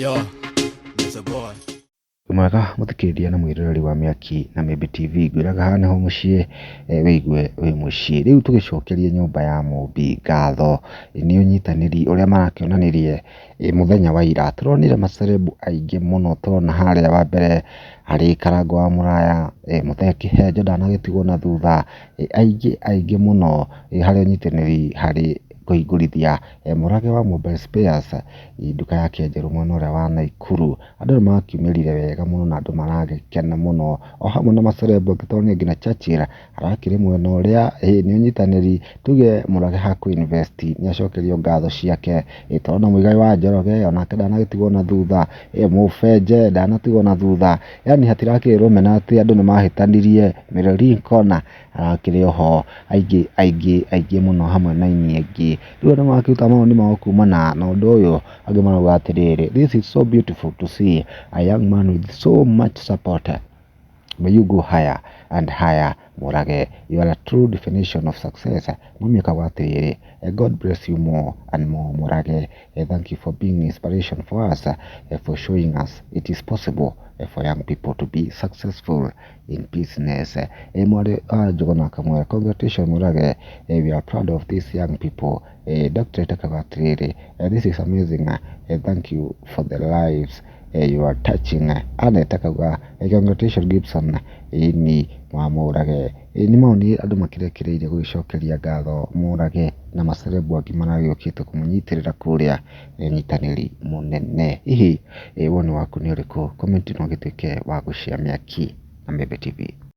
Yo, Mr. Boy. Mwega mũthikĩrĩria na mwĩroreri wa Mĩaki na Mĩmbi TV, ngwĩraga haha nĩho mũciĩ wĩigue wĩ mũciĩ. Rĩu tũgĩcokerie nyũmba ya Mũmbi ngatho nĩ ũnyitanĩri ũrĩa marakĩonanirie mũthenya wa ira. Tũronire macerebu aingĩ mũno, tũrona harĩa wa mbere harĩ Karangũ wa Mũraya, Mũthee Kĩhenjo ndanagĩtigwo na thutha, aingĩ aingĩ mũno harĩ ũnyitanĩri harĩ kũhingũrithia Mũrage wa Mobile Spares nduka yake njerũ mwena ũrĩa wa Naikuru. Andũ nĩ makiumĩrire wega mũno na andũ maragĩkena mũno, o hamwe na macerebu angĩ tondũ nginya Churchill arakĩrĩ mwena ũrĩa, ĩ nĩ ũnyitanĩri, tuge Mũrage ha kũ invest nĩ acokerio ngatho ciake. Tũrona Mũigai wa Njoroge onake ndanagĩtigwo na thutha, Mũbenje ndanatigwo na thutha, yaani hatirakĩrĩ rũmena atĩ andũ nĩ mahĩtanirie, Mary Lincoln arakĩrĩ oho, aingĩ aingĩ aingĩ mũno hamwe na aini aingĩ. Rĩu andũ marakĩruta mawoni mao kumana na ũndũ ũyũ, angĩ marauga atĩrĩrĩ, this is so beautiful to see a young man with so much support. May you go higher and higher, Mũrage. You are a true definition of success. Mami akauga atĩrĩrĩ, God bless you more and more, Mũrage. Thank you for being inspiration for us, for showing us it is possible for young people to be successful in business. Mwarĩ wa Njũgũna akamwĩra congratulations Mũrage, we are proud of these young people. Doctorate akauga atĩrĩrĩ, this is amazing, thank you for the lives you are touching. Annette akauga congratulations Gibson, ĩni wa Mũrage. Nĩ mawoni andũ makĩrekereirie gũgĩcokeria ngatho Mũrage na macerebu angĩ maragĩũkĩte kũmũnyitĩrĩra kũrĩa ũnyitanĩri mũnene. Hihi woni waku nĩ ũrĩkũ? Comment no ũgĩtuĩke wa gũshare Mĩaki na Mĩmbi TV.